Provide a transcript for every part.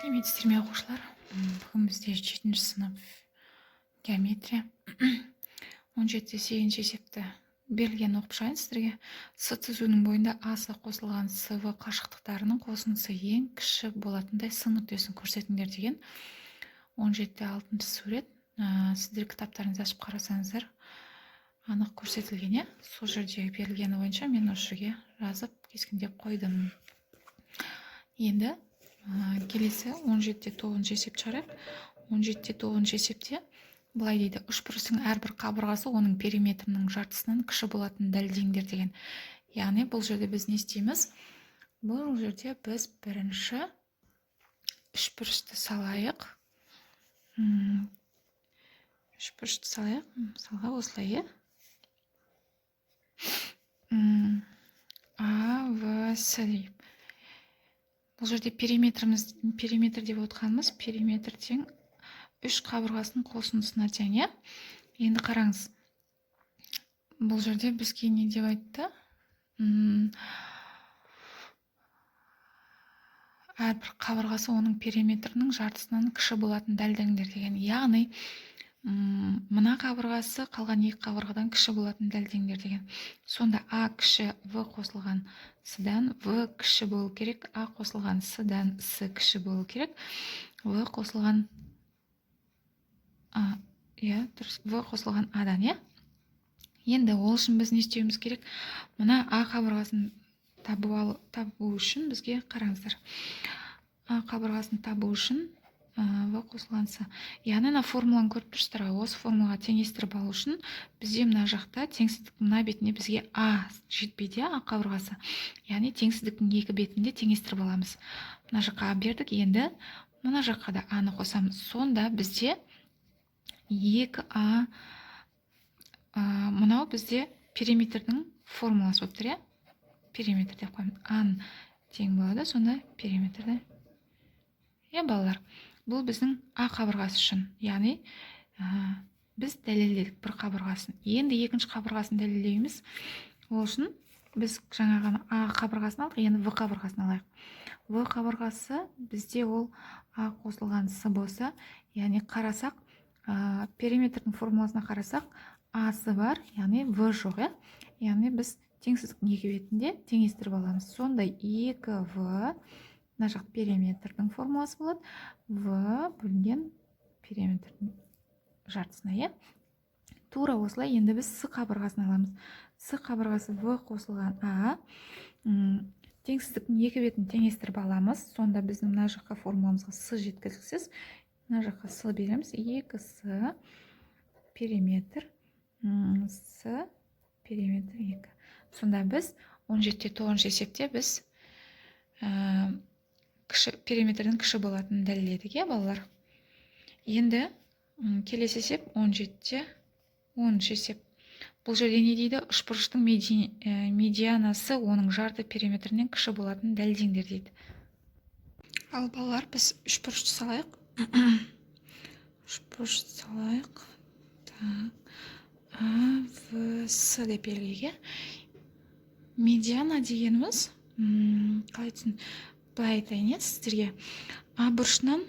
Сәлеметсіздер ме, оқушылар! Бүгін бізде жетінші сынып, геометрия, 17-де сегізінші есепті берілген оқып шығайын сіздерге. С түзуінің бойында АС қосылған СВ қашықтықтарының қосындысы ең кіші болатындай С нүктесін көрсетіңдер деген. 17-де алтыншы сурет. Сіздер кітаптарыңызды ашып қарасаңыздар, анық көрсетілген, иә. Сол жерде берілгені бойынша мен осы жерге жазып, кескіндеп қойдым. Енді келесі 17-де тоғызыншы есеп шығарайық. 17-де тоғызыншы есепте былай дейді: үшбұрыштың әрбір қабырғасы оның периметрінің жартысынан кіші болатынын дәлелдеңдер деген. Яғни бұл жерде біз не істейміз? Бұл жерде біз бірінші үшбұрышты салайық. Үшбұрышты салайық, мысалға, осылай, иә. А, В, С дейік. Бұл жерде периметріміз, периметр деп отқанымыз, периметр тең үш қабырғасының қосындысына тең, иә. Енді қараңыз, бұл жерде бізге не деп айтты? Әрбір қабырғасы оның периметрінің жартысынан кіші болатынын дәлелдеңдер деген. Яғни мына қабырғасы қалған екі қабырғадан кіші болатынын дәлелдеңдер деген. Сонда А кіші В қосылған С-дан, В кіші болу керек А қосылған С-дан, С кіші болу керек В қосылған А, иә, дұрыс, В қосылған Адан, иә. Енді ол үшін біз не істеуіміз керек? Мына А қабырғасын табу үшін бізге, қараңыздар, А қабырғасын табу үшін В қосылған С, яғни мына формуланы көріп тұрсыздар ғой. Осы формулаға теңестіріп алу үшін бізде мына жақта теңсіздік, мына бетінде бізге А жетпейді, иә, А қабырғасы. Яғни теңсіздіктің екі бетінде теңестіріп аламыз. Мына жаққа А бердік, енді мына жаққа да А-ны қосамыз. Сонда бізде екі А, мынау бізде периметрдің формуласы болып тұр, иә. Периметр деп қоямын, а тең болады сонда периметрді, иә. Балалар, бұл біздің А қабырғасы үшін, яғни біз дәлелдедік бір қабырғасын. Енді екінші қабырғасын дәлелдейміз. Ол үшін біз жаңа ғана А қабырғасын алдық, енді В қабырғасын алайық. В қабырғасы бізде ол А қосылған С болса, яғни қарасақ, периметрдің формуласына қарасақ, асы бар, яғни В жоқ, иә. Яғни біз теңсіздіктің екі бетінде теңестіріп аламыз. Сонда екі В, мына жақ периметрдің формуласы болады, В бөлінген периметрдің жартысына, иә. Тура осылай енді біз С қабырғасын аламыз. С қабырғасы В қосылған А. Теңсіздіктің екі бетін теңестіріп аламыз. Сонда біздің мына жаққа формуламызға С жеткіліксіз, мына жаққа С береміз. Екі С периметр, С периметр екі. Сонда біз 17-те тоғызыншы есепте біз кіші, периметрдің кіші болатынын дәлелдедік, иә, балалар. Енді келесі есеп, 17-те 10-шы есеп. Бұл жерде не дейді? Үшбұрыштың медианасы оның жарты периметрінен кіші болатынын дәлелдеңдер дейді. Ал, балалар, біз үшбұрышты салайық, үшбұрышты салайық. Так, А, В, С деп белгілейік, иә. Медиана дегеніміз, қалай түсін, былай айтайын, иә, сіздерге. А бұрышынан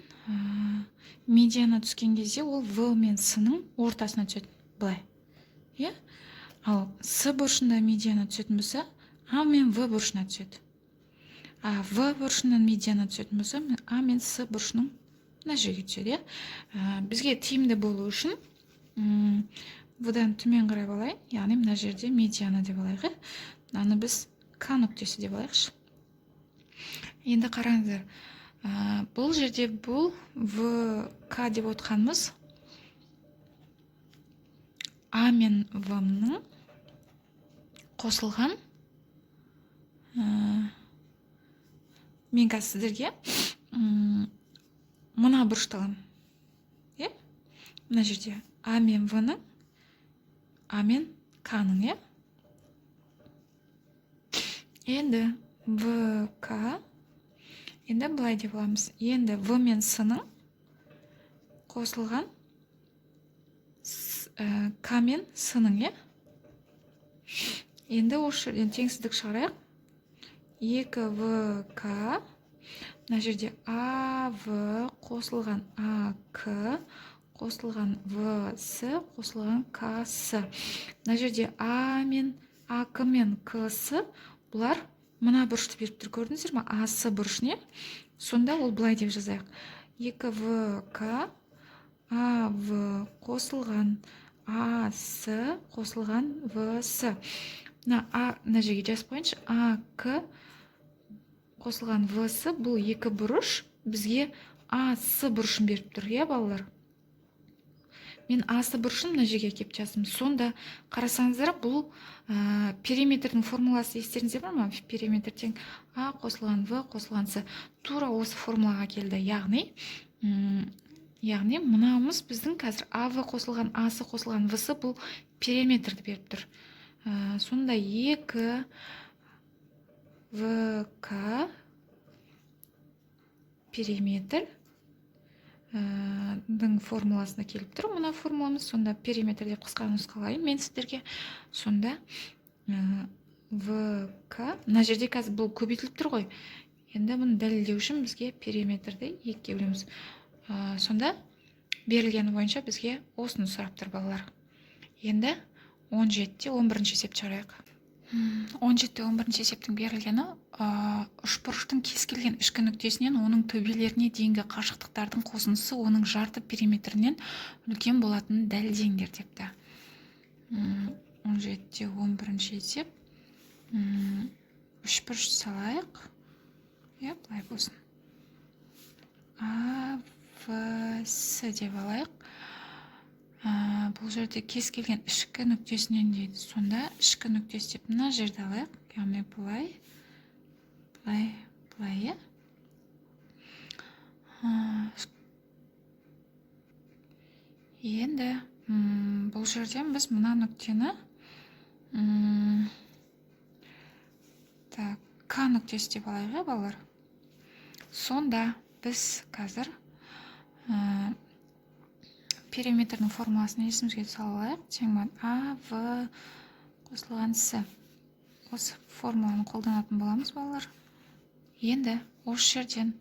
медиана түскен кезде ол В мен С-ның ортасына түседі былай, иә. Ал С бұрышында медиана түсетін болса, А мен В бұрышына түседі. А В бұрышынан медиана түсетін болса, А мен С бұрышының мына жерге түседі, иә. Бізге тиімді болу үшін В-дан төмен қарай алайын, яғни мына жерде медиана деп алайық, иә. Мынаны біз К нүктесі деп алайықшы. Енді қараңыздар, бұл жерде бұл В К деп отқанымыз А мен В ның қосылған, мен қазір сіздерге мына бұрышты аламын, иә. Мына жерде А мен В ның, А мен К ның, иә. Енді В К, енді былай деп аламыз: енді В мен С ның қосылған К мен С ның, иә. Енді осы жерден теңсіздік шығарайық. Екі В К. Мына жерде АВ қосылған АК қосылған ВС қосылған КС. Мына жерде А мен АК мен КС, бұлар мына бұрышты беріп тұр, көрдіңіздер ма? АС бұрышын, иә. Сонда ол былай деп жазайық: 2 ВК АВ қосылған АС қосылған ВС. Мына А, мына жерге жазып қояйыншы, АК қосылған ВС. Бұл екі бұрыш бізге АС бұрышын беріп тұр, иә, балалар? Мен АС бұрышын мына жерге әкеліп жаздым. Сонда қарасаңыздар, бұл периметрдің формуласы естеріңізде бар ма? Периметр тең А қосылған В қосылған С. Тура осы формулаға келді. Яғни мынауымыз біздің қазір АВ қосылған АС қосылған ВС, бұл периметрді беріп тұр. Сонда 2 ВК периметр дің формуласына келіп тұр мына формуламыз. Сонда периметр деп қысқа нұсқалайын мен сіздерге. Сонда ВК, мына жерде қазір бұл көбейтіліп тұр ғой. Енді бұны дәлелдеу үшін бізге периметрді екіге бөлеміз. Сонда берілгені бойынша бізге осыны сұрап тұр, балалар. Енді 17-те 11 есеп шығарайық. 17-те 11 есептің берілгені: үшбұрыштың кез келген ішкі нүктесінен оның төбелеріне дейінгі қашықтықтардың қосындысы оның жарты периметрінен үлкен болатынын дәлелдеңдер депті. 17-те 11 есеп. Үшбұрыш салайық, иә, былай болсын, А, В, С деп алайық. Бұл жерде кез келген ішкі нүктесінен дейді. Сонда ішкі нүктесі деп мына жерді алайық, яғни былай, былай, былай, иә. Енді бұл жерден біз мына нүктені так, К нүктесі деп алайық, иә, балалар? Сонда біз қазір периметрдің формуласын есімізге салып алайық: тең А, В қосылған С. Осы формуланы қолданатын боламыз, балалар. Енді осы жерден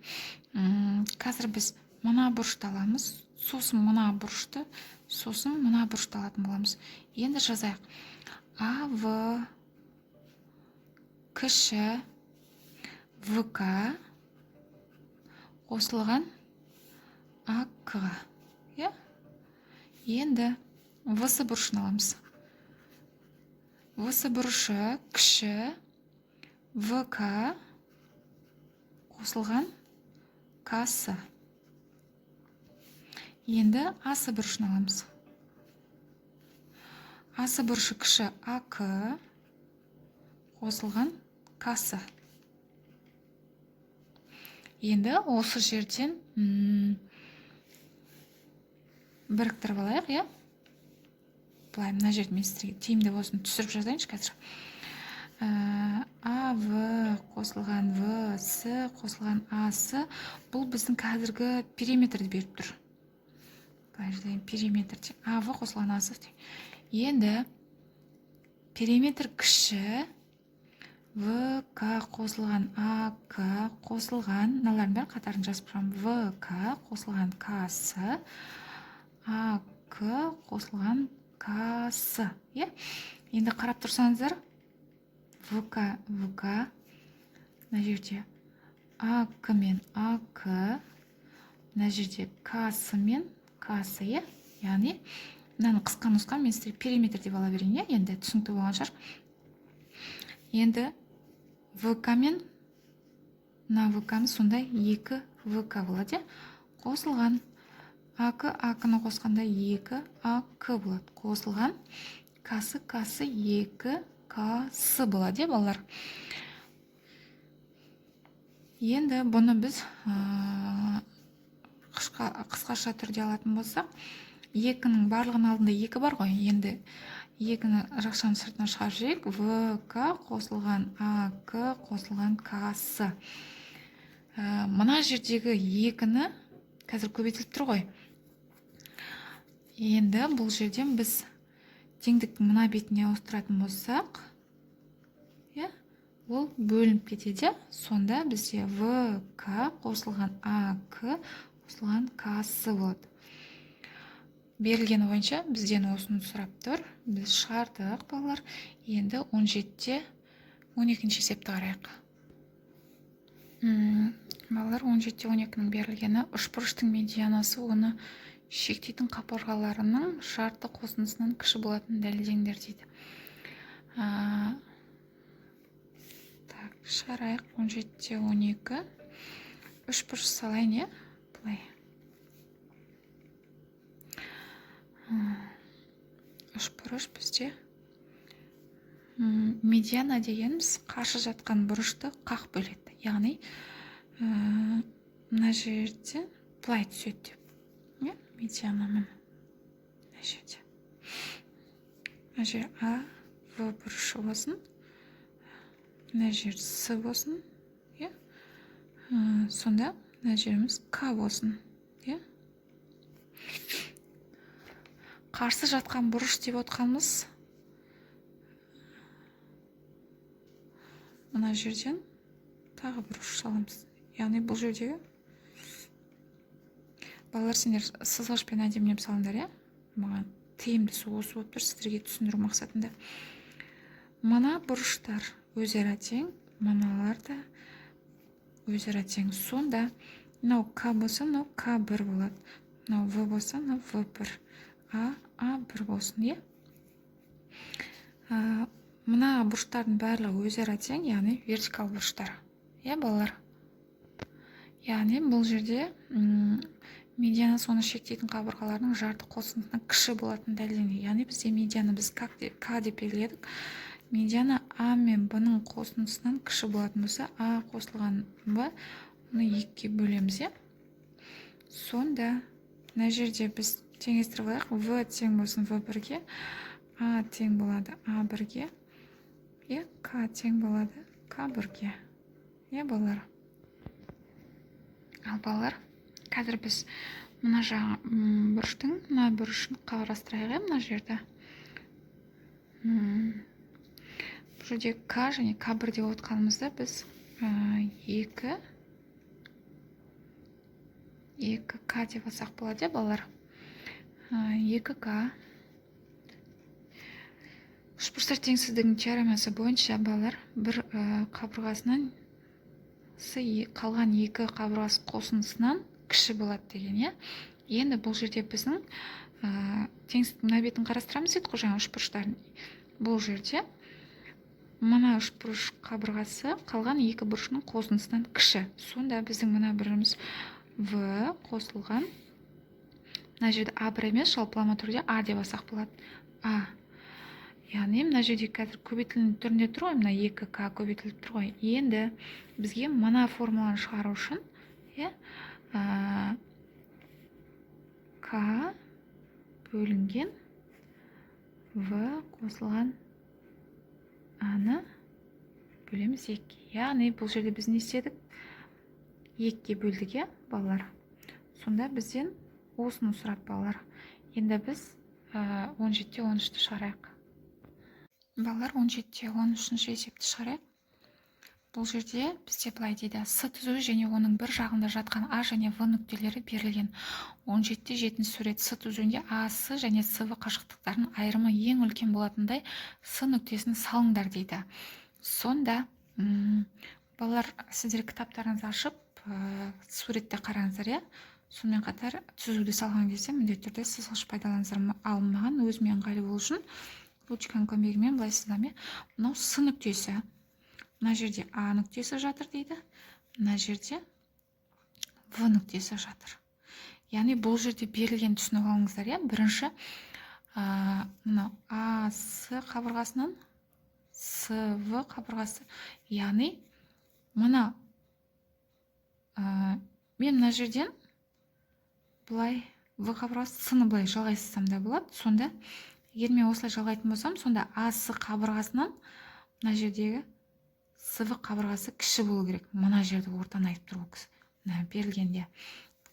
қазір біз мына бұрышты аламыз, сосын мына бұрышты, сосын мына бұрышты алатын боламыз. Енді жазайық: А, В кіші ВК қосылған АК, иә. Енді ВС бұрышын аламыз. ВС бұрышы кіші ВК қосылған КС. Енді АС бұрышын аламыз. АС бұрышы кіші АК қосылған КС. Енді осы жерден біріктіріп алайық, иә, былай. Мына жерде мен сіздерге тиімді болсын, түсіріп жазайыншы қазір. А, В қосылған В, С қосылған А, С, бұл біздің қазіргі периметрді беріп тұр. Былай жазайын: периметр тең А, В қосылған А, С. Енді периметр кіші В, К қосылған А, К қосылған, мыналардың бәрін қатарын жазып тұрамын, В, К қосылған К, С, А, К қосылған К, С, иә. Енді қарап тұрсаңыздар, В, К, В, К, мына жерде А, К мен А, К, мына жерде К, С мен К, С, иә. Яғни мынаны қысқа нұсқа мен сіздерге периметр деп ала берейін, иә. Енді түсінікті болған шығар. Енді ВК мен мына ВК-мыз сонда 2 ВК болады, иә, қосылған АК, АК-ны қосқанда 2 АК болады, қосылған КС, КС 2 КС болады, иә, балалар? Енді бұны біз қысқаша түрде алатын болсақ, екінің барлығының алдында екі бар ғой. Енді екіні жақшаның сыртына шығарып жіберейік: ВК қосылған АК қосылған КС. Мына жердегі екіні қазір көбейтіліп тұр ғой. Енді бұл жерден біз теңдіктің мына бетіне ауыстыратын болсақ, иә, Ол бөлініп кетеді. Сонда бізде ВК қосылған АК қосылған КС болады. Берілгені бойынша бізден осыны сұрап тұр. Біз шығардық, балалар. Енді 17-те 12 есепті қарайық. Балалар, 17-те 12-нің берілгені: үшбұрыштың медианасы оны шектейтін қабырғаларының жарты қосындысынан кіші болатынын дәлелдеңдер дейді. Так, шығарайық. 17-те 12. Үшбұрыш салайын, иә, былай. Үшбұрыш бізде. Медиана дегеніміз қарсы жатқан бұрышты қақ бөледі. Яғни мына жерде былай түседі деп. Иә, медиана міне. Мына жерде. Мына жер А, В бұрышы болсын. Мына жер С болсын. Иә. Сонда мына жеріміз К болсын. Иә. Қарсы жатқан бұрыш деп отқанымыз мына жерден тағы бұрыш саламыз. Яғни бұл жердегі балалар, сендер сызғышпен әдемілеп салыңдар, иә? Маған тиімдісі осы болып тұр, сіздерге түсіндіру мақсатында. Мына бұрыштар өзара тең, мыналар да өзара тең. Сонда мынау К болса, мынау К1 болады. Мынау В болса, мынау В1. А, А1 болсын, иә? Мына бұрыштардың барлығы өзара тең, яғни вертикал бұрыштар. Иә, балалар? Яғни бұл жерде медиана соны шектейтін қабырғалардың жарты қосындысынан кіші болатынын дәлелденген. Яғни бізде медиана біз К деп белгіледік. Медиана А мен Б-ның қосындысынан кіші болатын болса, А қосылған Б, оны екіге бөлеміз, иә? Сонда мына жерде біз теңестіріп алайық. В тең болсын В1-ге, А тең болады А1-ге, иә, К тең болады К1-ге. Иә, балалар? Ал балалар, қазір біз мына жағы бұрыштың мына бұрышын қарастырайық, иә, мына жерді. Бұл жерде К және К1 деп отқанымызда біз 2 2К деп алсақ болады, иә, балалар? 2К. Үшбұрыштар теңсіздігінің теоремасы бойынша, балалар, бір қабырғасынан қалған екі қабырғасы қосындысынан кіші болады деген, иә? Енді бұл жерде біздің теңсіздіктің мына бетін қарастырамыз дедік қой жаңа үшбұрыштардың. Бұл жерде мына үшбұрыш қабырғасы қалған екі бұрышының қосындысынан кіші. Сонда біздің мына біріміз В қосылған, мына жерде А1 емес, жалпылама түрде А деп алсақ болады. А. Яғни мына жерде қазір көбейтілген түрінде тұр ғой, мына 2К көбейтіліп тұр ғой. Енді бізге мына формуланы шығару үшін, иә, К бөлінген В қосылған А-ны бөлеміз 2-ге. Яғни бұл жерде біз не істедік? 2-ге бөлдік, иә, балалар? Сонда бізден осыны сұрады, балалар. Енді біз 17-те 13-ті шығарайық. Балалар, 17-те 13 есепті шығарайық. Бұл жерде бізде былай дейді: С түзуі және оның бір жағында жатқан А және В нүктелері берілген. 17-те 7 сурет. С түзуінде А, С және С В қашықтықтарының айырымы ең үлкен болатындай С нүктесін салыңдар дейді. Сонда, балалар, сіздер кітаптарыңызды ашып, суретті қараңыздар, иә? Сонымен қатар түзуді салған кезде міндетті түрде сызғыш пайдаланыңыздар. Ал маған өзіме ыңғайлы болу үшін ручканың көмегімен былай сызамын, иә. Мынау С нүктесі. Мына жерде А нүктесі жатыр дейді. Мына жерде В нүктесі жатыр. Яғни бұл жерде берілген түсініп алыңыздар, иә. Бірінші, мынау А, С қабырғасынан С, В қабырғасы. Яғни мына мен мына жерден былай В қабырғасы С-ны былай жалғай сызсам да болады. Сонда егер мен осылай жалғайтын болсам, сонда А, С қабырғасынан мына жердегі С, В қабырғасы кіші болу керек. Мына жерді ортаны айтып тұр ол кісі. Мына берілгенде.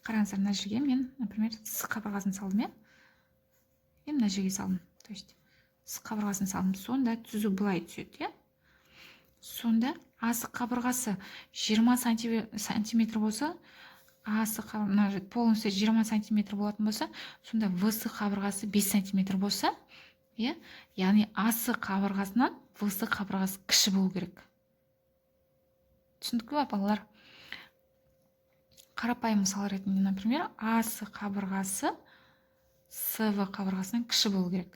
Қараңыздар, мына жерге мен, например, С қабырғасын салдым, иә? Мен мына жерге салдым. То есть С қабырғасын салдым. Сонда түзу былай түседі, иә? Сонда АС қабырғасы 20 сантиметр болса, АС мына полностью 20 сантиметр болатын болса, сонда ВС қабырғасы 5 сантиметр болса, иә, яғни АС қабырғасынан ВС қабырғасы кіші болу керек. Түсіндік пе, балалар? Қарапайым мысал ретінде, например, АС қабырғасы СВ қабырғасынан кіші болу керек.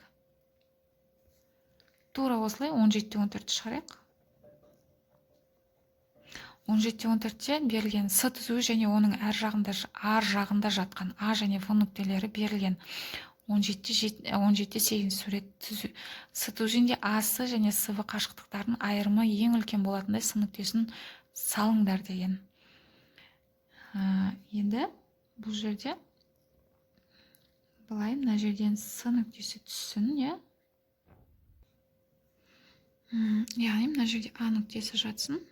Тура осылай 17-14 шығарайық. 17-14-те берілген С түзуі және оның ар жағында жатқан А және В нүктелері берілген. 17-8 сурет түзу. С түзуінде АС және СВ қашықтықтарының айырымы ең үлкен болатындай С нүктесін салыңдар деген. Енді бұл жерде былай мына жерден С нүктесі түссін, иә? Яғни мына жерде А нүктесі жатсын,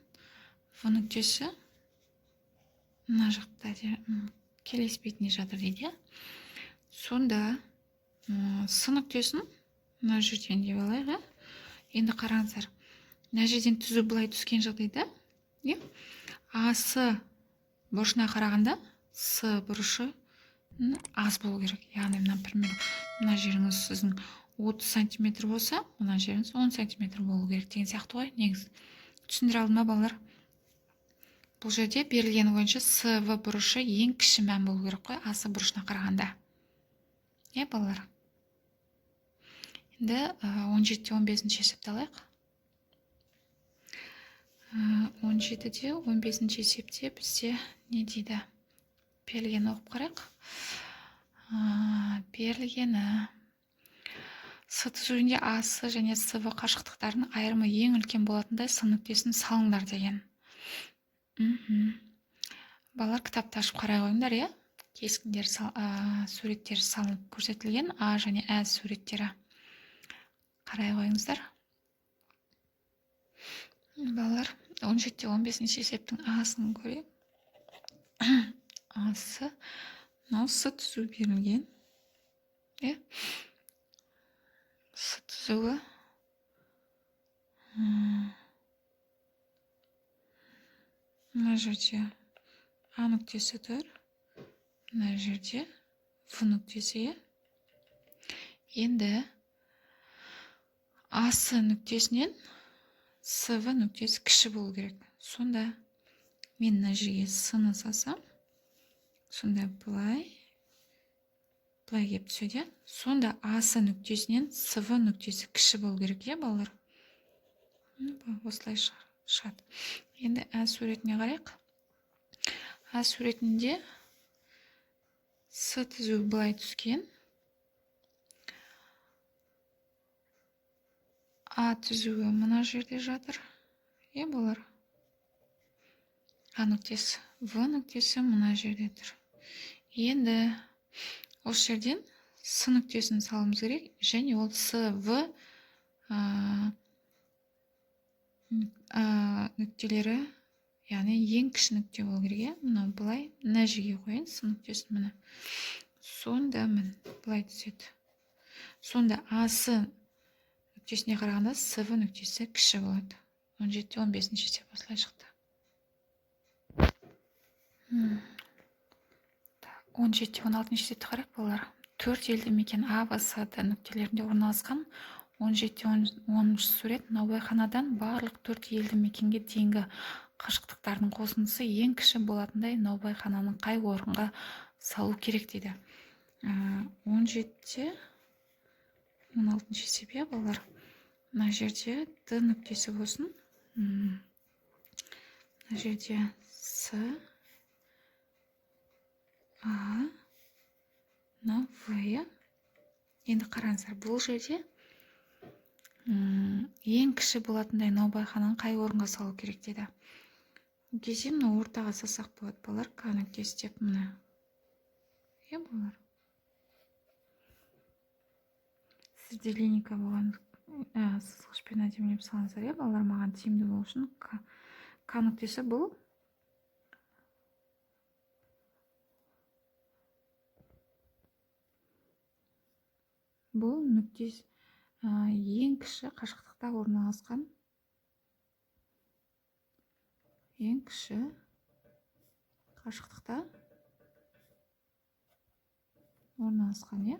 В нүктесі мына жақта келесі бетіне жатыр дейді, иә? Сонда С нүктесін мына жерден деп алайық, иә? Енді қараңыздар, мына жерден түзу былай түскен жағдайда, иә, АС бұрышына қарағанда С бұрышы аз болу керек. Яғни, например, мына жеріңіз сіздің 30 сантиметр болса, мына жеріңіз 10 сантиметр болу керек деген сияқты ғой. Негізі түсіндіре алдым ба, балалар? Бұл жерде берілгені бойынша СВ бұрышы ең кіші мән болу керек қой АС бұрышына қарағанда. Иә, балалар? Енді 17-15 есепті алайық. 17-15 есепте бізде не дейді? Берілгенін оқып қарайық. Берілгені С түзуінде АС және СВ қашықтықтарының айырымы ең үлкен болатындай С нүктесін салыңдар деген. Балалар, кітапты ашып қарай қойыңдар, иә? Кескіндер, суреттер салынып көрсетілген, А және Ә суреттері. Қарай қойыңыздар. Балалар, 17-15 есептің А-сын көрейік. Асы, мынау С түзу берілген. Иә? С түзуі. Мына жерде А нүктесі тұр. Мына жерде В нүктесі, иә? Енді АС нүктесінен СВ нүктесі кіші болу керек. Сонда мен мына жерге С-ны салсам, сонда былай келіп түседі. Сонда АС нүктесінен СВ нүктесі кіші болу керек, иә, балалар? Осылай шығады. Енді Ә суретіне қарайық. Ә суретінде С түзу былай түскен. А түзуі мына жерде жатыр. Иә, балалар? А нүктесі, В нүктесі мына жерде тұр. Енді осы жерден С нүктесін салуымыз керек, және ол С, В нүктелері, яғни ең кіші нүкте болу керек, иә? Мынау былай мына жерге қояйын С нүктесін, міне. Сонда міне былай түседі. Сонда АС нүктесіне қарағанда СВ нүктесі кіші болады. 17-15 есеп осылай шықты. 17-16 есепті қарайық, балалар. 4 елді мекен А, В, С, Д нүктелерінде орналасқан. 17-10 сурет наубайханадан барлық 4 елді мекенге дейінгі қашықтықтардың қосындысы ең кіші болатындай наубайхананың қай орынға салу керек дейді. 17-16 есеп, иә, балалар? Мына жерде Д нүктесі болсын. Мына жерде С, А, мынау В, иә? Енді қараңыздар, бұл жерде ең кіші болатындай наубайхананы қай орынға салу керек дейді. Ол кезде мына ортаға салсақ болады, балалар, К нүктесі деп мына. Иә, балалар? Сізде линейка болған, сызғышпен әдемілеп салыңыздар, иә, балалар, маған тиімді болу үшін. К нүктесі бұл нүктесі ең кіші қашықтықта орналасқан Ең кіші қашықтықта орналасқан, иә.